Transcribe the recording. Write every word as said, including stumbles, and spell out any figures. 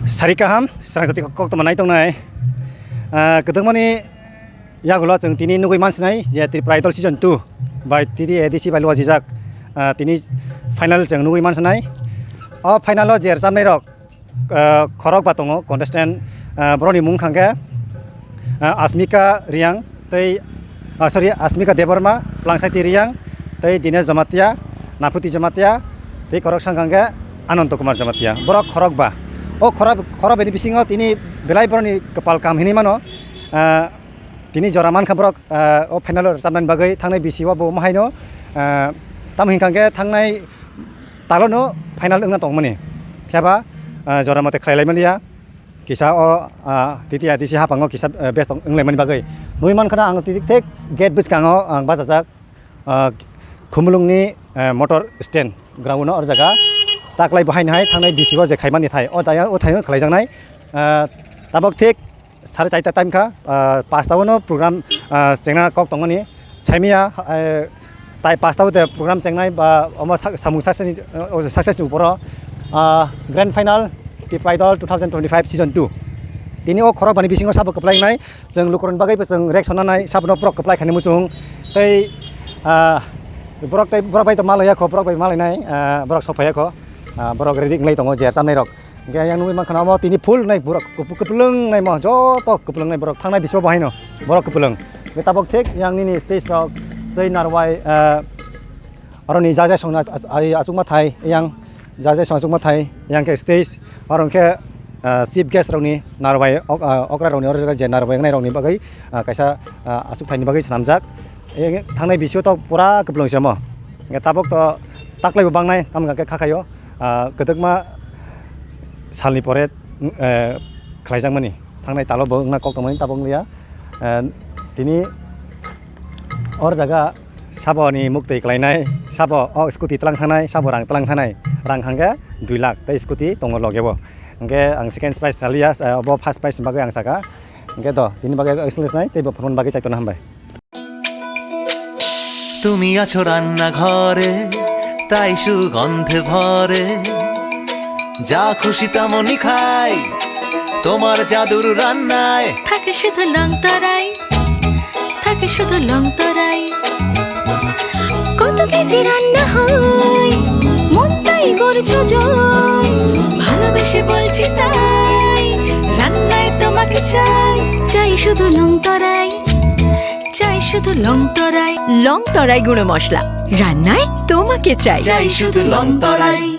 Sari kaham, srang jati kok tongma nai tongnai. Ah, kwdwkmani yagulo chwng tini nugwi mansinai je Tripura Idol season two bai T T A D C bai luajijak, ah, tini final chwng nugwi mansinai. O final o je rwchapnai rok, ah, khorok ba tongo contestant, ah, borokni mung khangkhe, ah, Asmika Riyang, tei, ah, sorry, Asmika Debbarma, Plangsaiti Riyang, tei Dinesh Jamatia, Naphuti Jamatia, tei khorok sangkang khe Ananto Kumar Jamatia. Borok khorok ba. O khorok, khorok bini bisingo tini belai borokni kwpal kaham hinwi mano. Ah, tini jora mankha borok, ah, o final o rwchapnani bagwi thangnai bisi o bo mahaino, ah, tamo hinkha khe thangnai talono final wngna tongmani. Phiya ba, ah, jora mate khlai laimani ya. Kisa o, ah, T T A D C haphango kisa, eh, best wng laimani bagwi. Nugwi mankha na ang thik thik gate bwskango ang bachajak, ah, Khumulwngni, eh, motor stand ground no or jaga. Taklai bo haino hai thangnai bisi o je khaimani thai. O daya o thaino khlaijaknai. Ah, tabok thik sare charta time kha, ah, pasta o no program, ah, chengna kok tongmani. Saimiya, eh, tai pasta o de program chengnai ba omo sa-, samung success ni, o success ni uporo, ah, grand final Tripura Idol two thousand twenty-five season two. Tini o khorok bani bisingo sabo kwplai wngnai, chwng lukurokni bagwi bo chwng reaction nanai, sabono borok kwplai khaini muchung. Tei, ah, borok tei borok bai to malaiya kho, borok bai malainai, ah, borok sok phaiya kho, ah, borok ready wnglai tongo je chamnai rok. Hingke yang nugwi mankha na omo tini full nai borok kup-, kupulung nai mo joto kupulung nai borok thangnai bisingo bo haino borok kupulung. Hingke tabok thik yang nini stage rok tei narwai, eh, aroni jajai songna as-, as-, ai aswkma thai yang jajai song aswkma thai yang khe stage aro hingke, eh, chief guest rokni narwai ok-, eh, okra rokni oro je narwai wngnai rokni bagwi, eh, kaisa, eh, aswk thaini bagwi swnamjak. Thangnai bisingo to pura kupulung se omo. Hingke tabok to taklai bo bangnai tamo hingke kha khaio. Ah, kwdwkma salni pore, eh, khlaijakmani. Thangnai talo bo wngna kok tongmani tabok wngya. Eh, tini or jaga saboni muktwi klainai, sabo o scooty tlang thanai, sabo rang tlang thanai. Rang hangkhe dui lakh tei scooty tongo logebo. Hingke ang second prize saliya, eh, obo first prize ni bagwi ang saka. Hingke do, tini bagwi ang silisinai, tei bo phone bagwi chaitona hambai. তুমি আছো রান্নাঘরে, তাই সুগন্ধে ভরে। যা খুশি তেমনই খাই, তোমার জাদুর রান্নায়। থাকে শুধু লং তরাই, থাকে শুধু লং তরাই। কত কেজি রান্না হয়, মনটাই করছো জয়। ভালোবেসে বলছি তাই, রান্নায় তোমাকে চাই। চাই শুধু লং তরাই, চাই শুধু লং তরাই। লং তরাই গুঁড়ো মশলা, রান্নায় তোমাকে চাই। চাই শুধু লং তরাই।